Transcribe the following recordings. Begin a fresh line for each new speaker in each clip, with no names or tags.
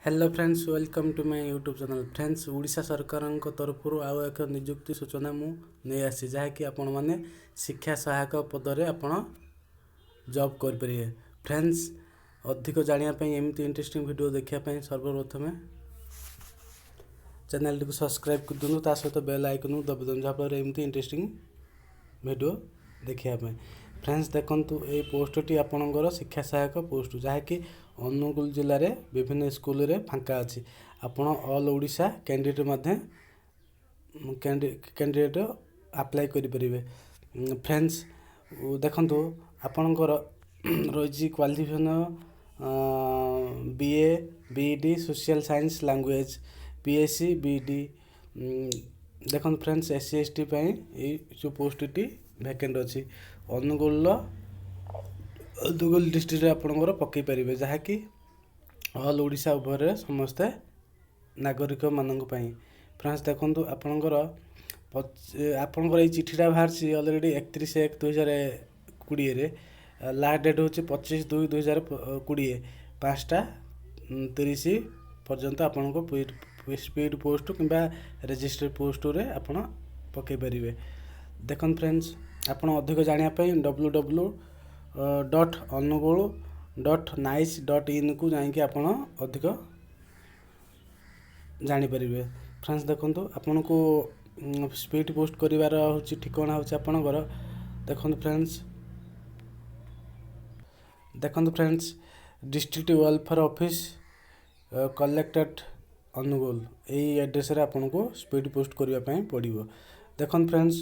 Hello friends, welcome to my YouTube channel. Friends, Odisha ସରକାରଙ୍କ ତରଫରୁ ଆଉ ଏକ ନିଯୁକ୍ତି ସୂଚନା ମୁଁ ନେଇ ଆସିଛି, ଯାହାକି ଆପଣମାନେ ଶିକ୍ଷା ସହାୟକ ପଦରେ ଆପଣ ଜବ୍ କରିପାରିବେ। ଫ୍ରେଣ୍ଡସ୍, ଅଧିକ ଜାଣିବା ପାଇଁ, ଏମିତି ଇଣ୍ଟରେଷ୍ଟିଂ ଭିଡ଼ିଓ ଦେଖିବା ପାଇଁ ସର୍ବପ୍ରଥମେ ଚ୍ୟାନେଲଟିକୁ ସବସ୍କ୍ରାଇବ୍ କରିଦିଅନ୍ତୁ, ତା ସହିତ ବେଲ୍ ଆଇକନ୍କୁ ଦବାଇ ଦିଅନ୍ତୁ, ଯାହାଫଳରେ ଏମିତି ଇଣ୍ଟରେଷ୍ଟିଂ ଭିଡ଼ିଓ ଦେଖିବା ପାଇଁ। ଫ୍ରେଣ୍ଡସ୍, ଦେଖନ୍ତୁ, ଏଇ ପୋଷ୍ଟଟି ଆପଣଙ୍କର ଶିକ୍ଷା ସହାୟକ ପୋଷ୍ଟ, ଯାହାକି ଅନୁଗୁଳ ଜିଲ୍ଲାରେ ବିଭିନ୍ନ ସ୍କୁଲରେ ଫାଙ୍କା ଅଛି। ଆପଣ ଅଲ୍ ଓଡ଼ିଶା କ୍ୟାଣ୍ଡିଡେଟ୍ ମଧ୍ୟ କ୍ୟାଣ୍ଡିଡେଟ୍ ଆପ୍ଲାଏ କରିପାରିବେ। ଫ୍ରେଣ୍ଡସ୍, ଦେଖନ୍ତୁ, ଆପଣଙ୍କର ରହିଛି qualification BA, BEd, social science, language, BSc, BEd। ଦେଖନ୍ତୁ ଫ୍ରେଣ୍ଡସ୍, SC, ST ପାଇଁ ଏଇ ଯେଉଁ ପୋଷ୍ଟଟି ଭ୍ୟାକେଣ୍ଟ ଅଛି, ଅନୁଗୁଳ ଡିଷ୍ଟ୍ରିକ୍ଟରେ ଆପଣଙ୍କର ପକାଇ ପାରିବେ, ଯାହାକି ଅଲ୍ ଓଡ଼ିଶା ଉପରେ ସମସ୍ତେ ନାଗରିକମାନଙ୍କ ପାଇଁ। ଫ୍ରେଣ୍ଡସ୍, ଦେଖନ୍ତୁ, ଆପଣଙ୍କର ଏଇ ଚିଠିଟା ବାହାରିଛି ଅଲରେଡ଼ି 31/1/2020ରେ। ଲାଷ୍ଟ ଡେଟ୍ ହେଉଛି 25/2/2020, 5ଟା 30 ପର୍ଯ୍ୟନ୍ତ ଆପଣଙ୍କୁ ସ୍ପିଡ଼ ପୋଷ୍ଟ କିମ୍ବା ରେଜିଷ୍ଟର ପୋଷ୍ଟରେ ଆପଣ ପକାଇ ପାରିବେ। ଦେଖନ୍ତୁ ଫ୍ରେଣ୍ଡସ୍, ଆପଣ ଅଧିକ ଜାଣିବା ପାଇଁ ww.angul.nic.inକୁ ଯାଇକି ଆପଣ ଅଧିକ ଜାଣିପାରିବେ। ଫ୍ରେଣ୍ଡସ୍, ଦେଖନ୍ତୁ, ଆପଣଙ୍କୁ ସ୍ପିଡ଼ ପୋଷ୍ଟ କରିବାର ହେଉଛି ଠିକଣା ହେଉଛି ଆପଣଙ୍କର, ଦେଖନ୍ତୁ friends, District Welfare Office, Collectorate, Angul. ଏଇ ଆଡ୍ରେସ୍ରେ ଆପଣଙ୍କୁ ସ୍ପିଡ଼ ପୋଷ୍ଟ କରିବା ପାଇଁ ପଡ଼ିବ। ଦେଖନ୍ତୁ ଫ୍ରେଣ୍ଡସ୍,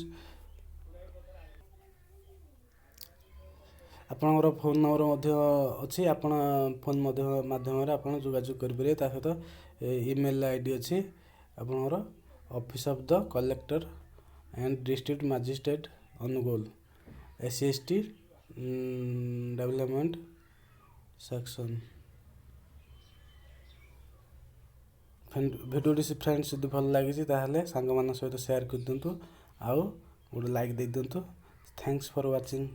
ଆପଣଙ୍କର ଫୋନ୍ ନମ୍ବର ମଧ୍ୟ ଅଛି। ଆପଣ ଫୋନ୍ ମଧ୍ୟ ମାଧ୍ୟମରେ ଆପଣ ଯୋଗାଯୋଗ କରିପାରିବେ। ତା ସହିତ ଇମେଲ୍ ID ଅଛି ଆପଣଙ୍କର। Office of the Collector and District Magistrate, Angul, SC ST Development Section। ଭିଡ଼ିଓଟି ଫ୍ରେଣ୍ଡସ୍, ଯଦି ଭଲ ଲାଗିଛି, ତାହେଲେ ସାଙ୍ଗମାନଙ୍କ ସହିତ ସେୟାର କରିଦିଅନ୍ତୁ ଆଉ ଗୋଟେ ଲାଇକ୍ ଦେଇଦିଅନ୍ତୁ। Thanks for watching.